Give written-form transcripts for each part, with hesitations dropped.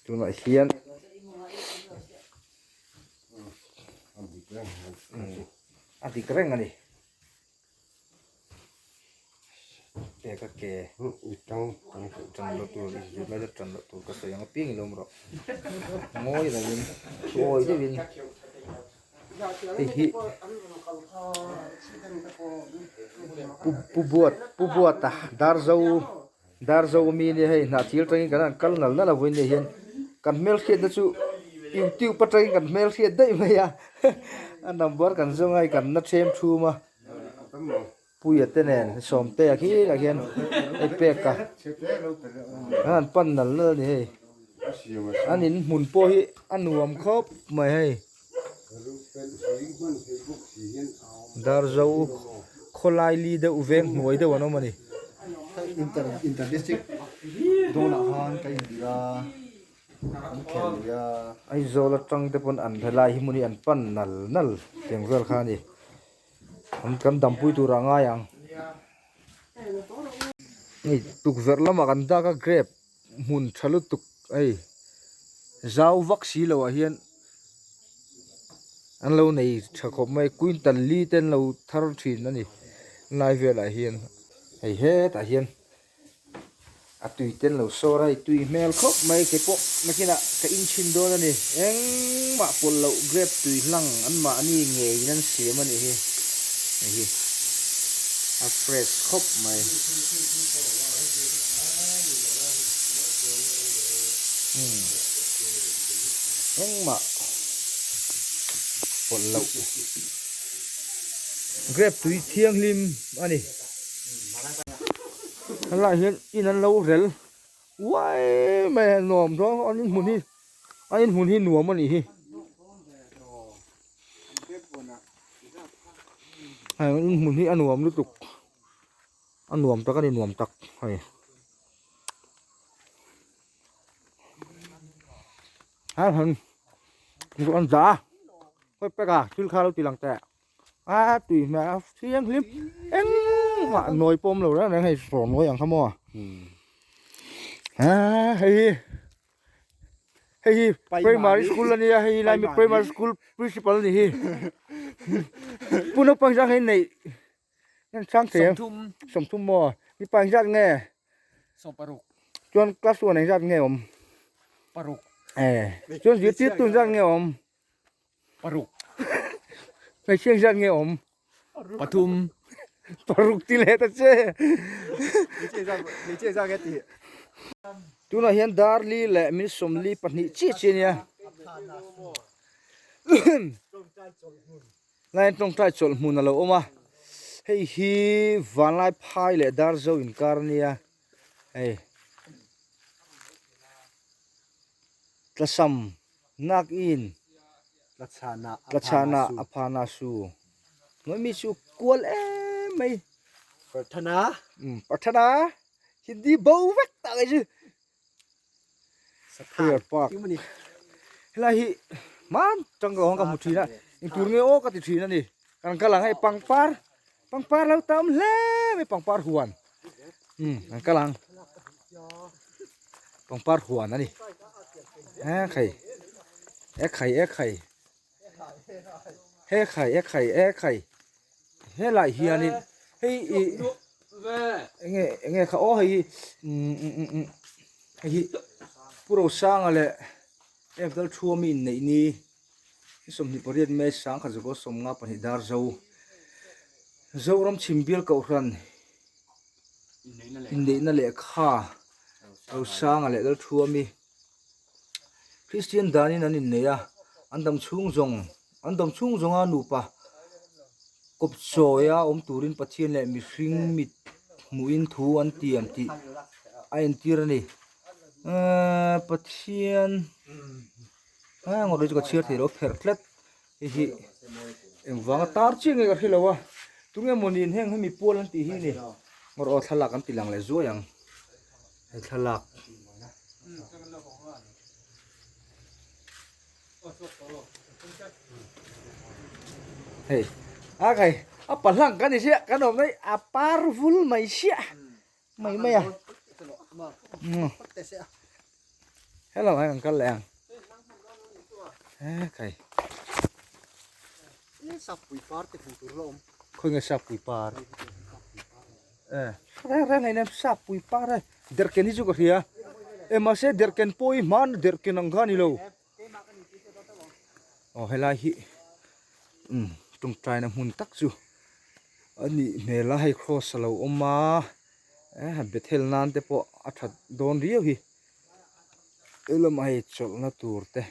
Tunah hian a dik reng a ni. Peka ke tan loh tur i zir lai tan loh tur ka sawi ang apiang i lo awm rawh. Ngawi lovin thuawi deuhin hei hi Pu Buat Pu Buata Darzo Darzo mi nia hei hnahthil atangin kan han kal nal nal a vawiin nia hian kan hmelhriatna chu youtube atangin kan hmelhriat daih mai a a number kan zawng a hei kan na them thum a Puia te nen Sawmtea khi lah khian hei pek a an han pan nal nal a ni hei an in hmun pawh hi a nuam khawp mai hei Darzo khawlai li deuh veng hnuai deuh an awm a ni. Aizawl atang te pawn an helai hi hmun hi an pan nal nal tiang vel kha a ni. An kan dampui tur ah ngai ang. Hei tukverh lamah kan dak a grape hmun tha lutuk hei zau vak si lo ah hian an lo nei tha khawp mai quintal li te an lo thar thin a ni lai velah hian hei hetah hian. A tui te an lo sawr a hei tui hmel khawp mai kei pawh nakinah ka in chhin dawn a ni engmah pawlh loh grape tui hlang an mahni ngeiin an siam a nih hi hei hi a fresh khawp mai umm engmah pawlh loh grape tui thianghlim a ni. Helaiah hian in an lo rel uai mai a nuam dawn an in hmun hi an in hmun hi nuam a nih hi hei an in hmun hi a nuam lutuk a nuam tak a ni nuam tak hei a han an za a khawi pek a thil kha lo ti lang teh. A tui hmel a thianghlim engmah nawi pawm lo reng reng hei sawn nawi ang kha maw a hei hi hei hi primary school a nia hei hi lai mi primary school principal a ni hi pu naupang zang hi neih en chang thei ang sawmthum maw mipa engzat nge chuan class one engzat nge awm e chuan zirtirtu engzat nge awm. Paruk. Hmeichhia engzat nge awm? Pathum. Paruk ti leh ta che. Hmeichhia engzat nge tih? Tunah hian Darli leh min sawmli pahnih chiah chiah ania. Lai tawngtai chawlh hmun a lo awm a. Hei hi Vanlai phai leh Darzo inkar ania. Hei. Tlasam Nak in Tlachhana a phana su. Noi mi chu kual em mai. Parthana. Parthana. Hindi bo vek tak ai chu. Prayer park. Helai hi man tang ka hawng ka hmu thin a. Engtur nge aw ka ti thin a ni. Kan kal ang hei pangpar. Pangpar lo tam hle mai pangpar huan. Kan kal ang. Pangpar huan a ni. E khai. E khai e khai. He khai e khai e khai. Helai hianin hei i enge enge kha aw hei hi hei hi Pu Rosanga leh F Lalthuami inneih ni 28 May 1952 Darzo Zoram Chhimbial Kohhran inneihna lehkha Rosanga leh Lalthuami Kristian danin an innei a, an dam chhung zawng an dam chhung zawnga nupa kawp chawia awm turin Pathian leh mihring mit hmuhin thu an tiam tih a entir a ni. Ehh Pathian a ngawt chu ka chhiar thei lo pherh tlat hei hi engvanga tar chiah nge ka hre lo a tunge maw niin heng hemi pual an tih hi ni ngawt aw thlalak an ti lang leh zuai ang hei thlalak hei a khai a pahlang kan ni sia kan awm mai a par vul mai sia mai mai a. Hello ai kan kal leh ang. He kai. Sappui par te hmuh tur la awm. Khawi nge sappui par? Eh, reng reng hleinem sappui par e. Derhken hi chu ka hria. E mahse derhken pawh hi hman derhken ang kha a ni lo. Aw helai hi umm tawngtaina hmun tak chu a nih hmel a hei cross a lo awm a eh bethel nan te pawh a that dawn riau hi he lamah hei chawlhna tur te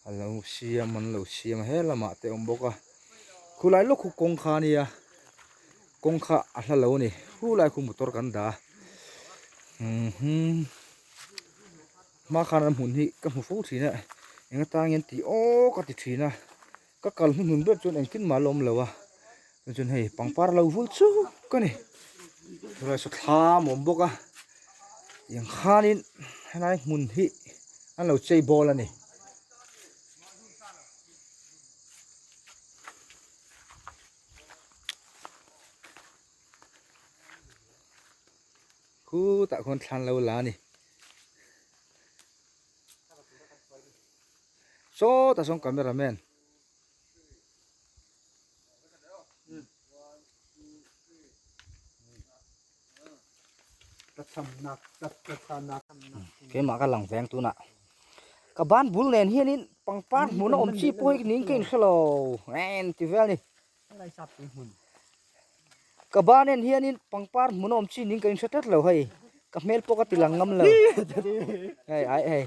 a lo siam an lo siam a he lamah te a awm bawk a khulai lawk khu kawng kha a nia kawng kha a hla lo a ni khulai khu motor kan dah a umm. Hma khan a hmun hi ka hmu fo thin a, eng atang hian tih aw ka ti thin a, ka kal hnuhnun ber chuan engtin mah a la awm lo a, chuan chuan hei pangpar lo vul chuk a ni, tunlai saw thlam a awm bawk a, tiang khanin helai hmun hi an lo chei bawl a ni. Khutah khuan thlan lo la a ni. Sawtah sawn camera man. Keimah ka lang veng tunah. Ka ban bul nen hianin pangpar hmuhna awm chi pawh hi ning ka inhre lo. En ti vel a ni. Ka ban en hianin pangpar hmun a awm chin in ka inhre tlat lo hei ka hmel pawh ka ti lang ngam lo hei ai hei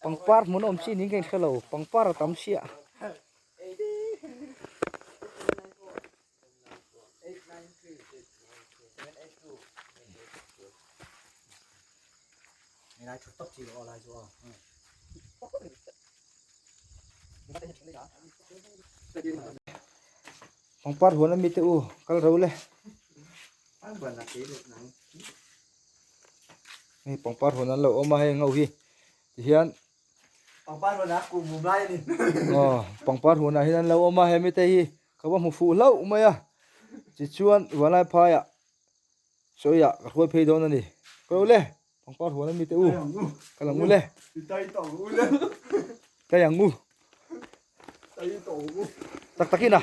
pangpar hmun a awm chin in ka inhre lo pangpar a tam sia. Pangpar huan ami te u kal ro le hei pangpar huan an lo awm a hei ngo hi tihian pangpar huan ah kum mum lai ani aw pangpar huan ah hian an lo awm a hemi te hi ka va hmu fuh hlauh mai a tichuan vanlai phaiah Sawiah ka hruai phei dawn a ni. Ka lo le, pangpar huan a mi te u, ka lang u le. Tai ang u. Tak takin a.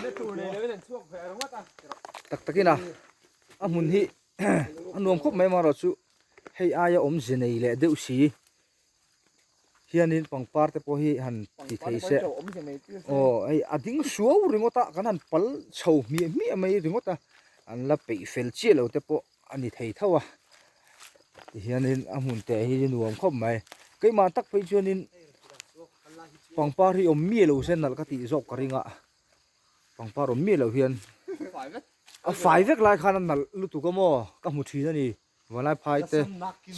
Tak takin a. A hmun hi a nuam khawp mai marawh chu hei aia awmze nei leh deuh si. Hianin pangpar te pawh hi han ti thei se aw hei a ding suau ringawt a kan han pal chho hmiah hmiah mai ringawt a an la peih fel chiah lo te pawh a ni thei tho a tihianin a hmun te hi nuam khawp mai keimah tak phei chuanin pangpar hi awm miah lo se nalh ka tih zawk ka ring a pangpar awm miah loh hian a fai vek lai khan a nalh lutuk a maw ka hmu thin a ni. Vanlai phai te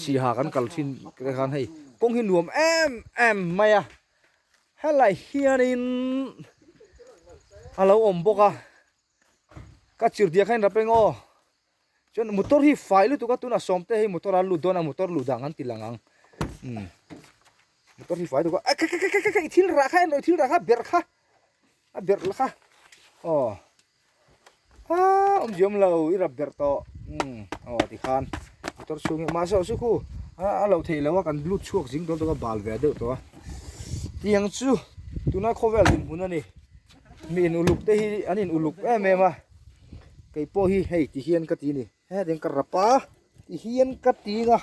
siha kan kal thin te khan hei kawng hi nuam em em mai a helai hianin a lo awm bawk a ka chirhdiah kha in rap eng aw chuan motor hi fai lutuk a tunah sawm te hei motor a lut dawn a motor luh dan an ti lang ang umm motor hi fai lutuk a kha kha kha kha i thil rah kha en rawh i thil rah kha berh kha a berh la kha aw. Aa awm ziam lo i rap ber tawh umm aw tikhan motor chhung hi mahse aw chu khu a lo theih loh a kan lut chhuak zing dawn tawh a bal ve deuh tawh a tiang chu tuna khawvel dinhmun a ni mi in uluk te hi an in uluk em em a kei pawh hi hei ti hian ka ti a ni hetiang ka rap a ti hian ka ti ang a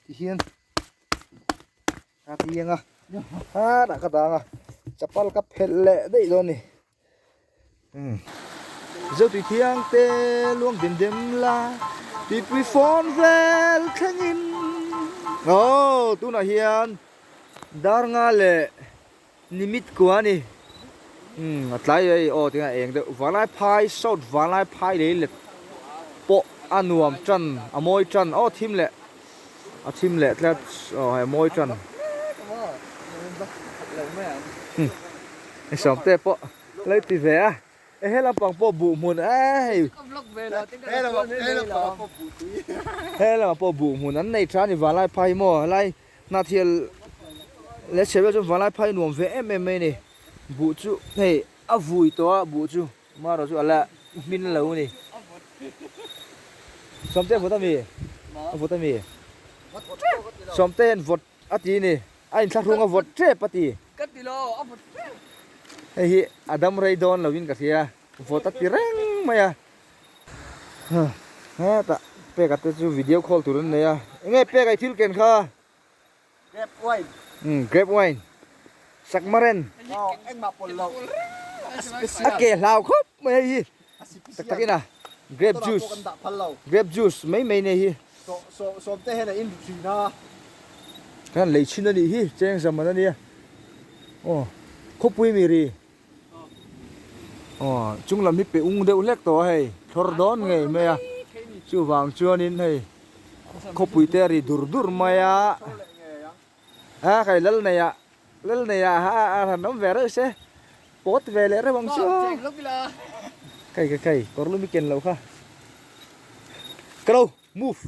ti hian ka ti ang a hetah ka dang a chapal ka phelh leh daih dawn a ni. Zotui thiang te luang dem dem la tuipui fawn vel thlengin aw tunah hian dar nga leh nimit kua a ni umm a tlai hei aw tinge a eng deuh vanlai phai south vanlai phai lei let pawh a nuam tan a mawi tan aw thim leh a thim leh tlat aw hei a mawi tan. I sawmte pawh lo ti ve a e he lampang pawh buh hmun e hei he lamah pawh buh hmun an nei tha a ni vanlai phai hi maw helai hnahthial leh chhe vel chuan vanlai phai nuam ve em em mai a ni buh chu hei a vui tawh a buh chu marawh chu a la hmin lo a ni sawmte a vawt a mi a vawt a mi sawmte hian vawt. a ti ni. A inthlahrung a vawt tep a ti. Ka ti lo, a vawt tep. Hei hi a dam rei dawn lo in ka hria, vawt a ti reng mai a. Hetah peka te chu video call tur an nei a. Enge peka i thil ken kha? Grape wine. Umm grape wine. Sakmaren. Aw engmah pawlh lo. A ke hlau khawp mai hei hi. Tak tak in a grape juice. Grape juice mai mai nei hi. Sawmte hian a in thin a. Kan lei chhin a nih hi cheng zaman a nia. Aw khawpui mi ri. Aw chung lam hi pe ung deuh hlek tawh a hei thlawr dawn ngei mai a. Chuvang chuanin hei khawpui te a ri dur dur mai a. A kai lal nei ah lal nei ah a a han awm ve reuh se pawt ve leh reuh ang chu kai kai kai kawr lum i ken loh kha ka lo move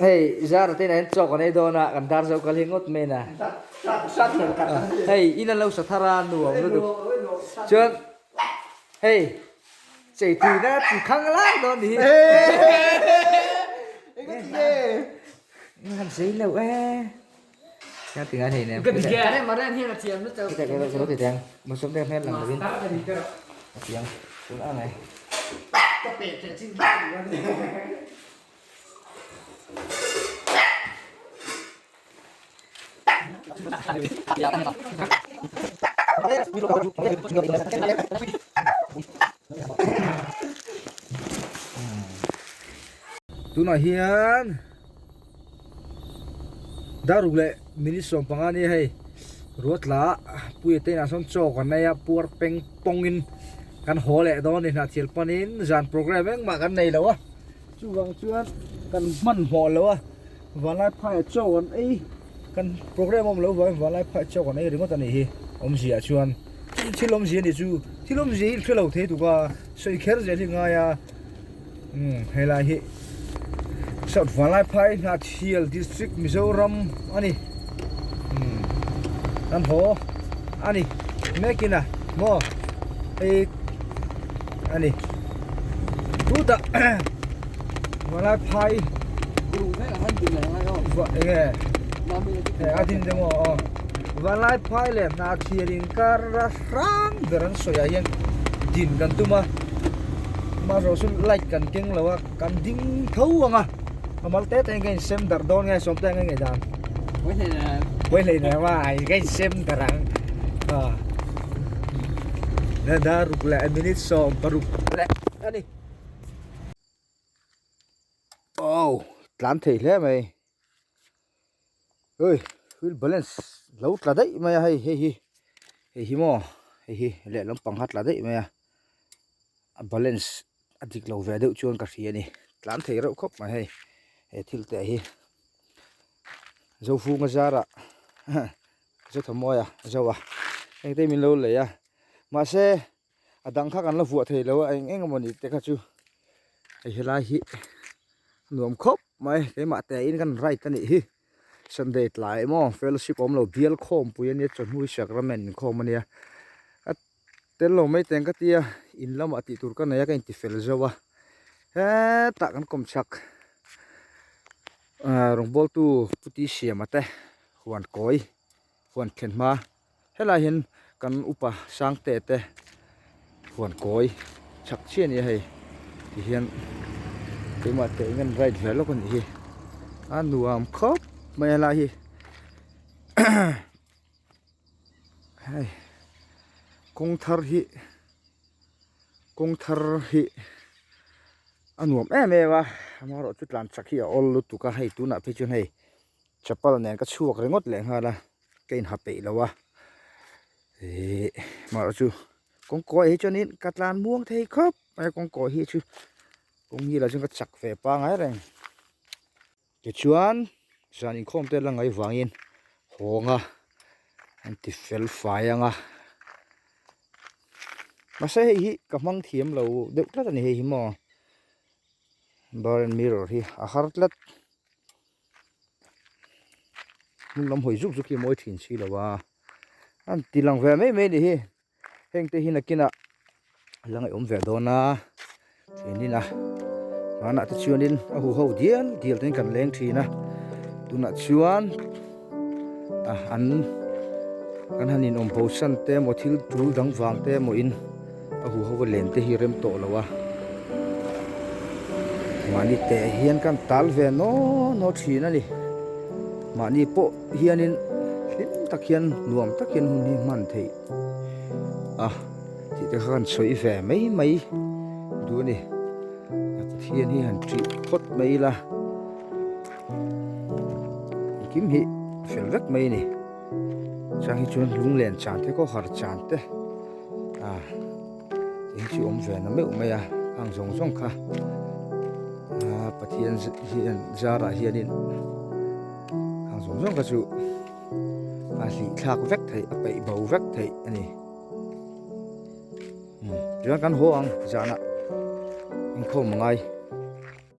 hei zara te hian chaw kan ei dawn a kan dar zo kal hi ngawt mai na hei in an lo sa thar a nuam lutuk chuan hei Chei tui na ti khang lai dawn ni hi. Han sei lo e. Nga ti ngai nei nem. Ka ti ke maren hian a thiam na chau. Ka ka ti teng. Mo som te hmel lang lovin. A thiam. Tun a ngai. Ka pe che chin ba ni. Tunah hian daruk leh minute 15 nia hei ruatla puia te inah sawn chaw kan nei a puar peng pawngin kan haw leh dawn a ni hnahthil panin zan program engmah kan nei lo a chuvang chuan kan hmanhmawh lo a. Vanlai phaiah chaw kan ei kan program awm loh vangin vanlai phaiah chaw kan ei ringawt a nih hi awmzia chuan thil awmzia a nih chu thil awmzia hi hre lo thei tuk a sawi kher zel hi ngai a umm helai hi South Vanlai phai Hnahthial District Mizoram a ni umm kan haw a ni mek in a maw hei a ni chutah Vanlai phai a din te maw aw Vanlai phai leh Hnahthial inkar a hrang ber an sawi ah hian din kan tum a amaherawh chu light kan keng lo a kan ding tho ang a a mal te te in ka insem darh dawn nge sawm te ang nge dan pawi hlei nem a ka insem darh ang a dar ruk leh minute 16 leh a ni. Aw tlan thei hle mai ui wheel balance lo tla daih mai a hei hei hi hei hi maw hei hi lehlam pang kha tla daih mai a a balance a dik lo ve deuh chuan ka hria a ni tlan thei reuh khawp mai hei he thil te hi Zofunga zarah Zothamawia Zoa engte min lo lei a mahse. A dang kha kan la vuah thei lo a eng eng emaw ni te kha chu hei helai hi a nuam khawp mai keimah te in kan ride a nih hi sunday tlai emaw fellowship awm lo bial khawmpui ania chawhnu hi sacrament inkhawm ania a tel lo mai teng ka tia in lamah tih tur ka nei a ka inti fel zo a hetah kan kawm chak ah rawngbawltu puti siama te huan kawi huan thlen hma. Helai hian kan upa Sangte te huan kawi chak chiah a ni a hei ti hian keimah te in an ride ve lawk a nih hi a nuam khawp mai a helai hi hei kawng thar hi kawng thar hi a nuam em em a amaherawh chu tlan chak hi a awl lutuk a hei tunah phei chuan hei chapal nen ka chhuak ringawt leh nghal a. Ka inha peih lo a ihh mahrawh chu kawng kawi hi chuanin ka tlan muang thei khawp mai a kawng kawi hi chu kawng hi lah chuan ka chak ve pangai reng tichuan zan inkhawm te la ngaih vangin hawng a an ti fel fai ang a mahse hei hi ka hmang thiam lo deuh tlat a ni hei hi maw bar and mirror hi a har tlat. Hmun lam hawi zuk zuk hi a mawi thin si lo a an ti lang ve mai mai a nih hi heng te hi nakinah a la ngaihawm ve dawn a thianin a hmanah te chuanin a huho dial dial ten kan leng thin a. Tunah chuan an kan han in awm bo san te emaw thil tul dang vang te emaw in a hu ho a len te hi rem tawh lo a mahni te hian kan tal ve naw naw thin a ni mahni pawh hianin hlim tak hian nuam tak hian hun hi hman theih a tih te kha kan sawi ve mai mai duh a ni Pathian hi han ṭih phawt mai ila. Engkim hi fel vek mai a ni chang hi chuan lunglen chan te khawhar chan te ah eng chu awm ve na meuh mai a khang zawng zawng kha ah Pathian hian zarah hianin khang zawng zawng kha chu a hlih thlak vek theih a peih bo vek theih a ni. Chuan kan haw ang zanah inkhawm a ngai.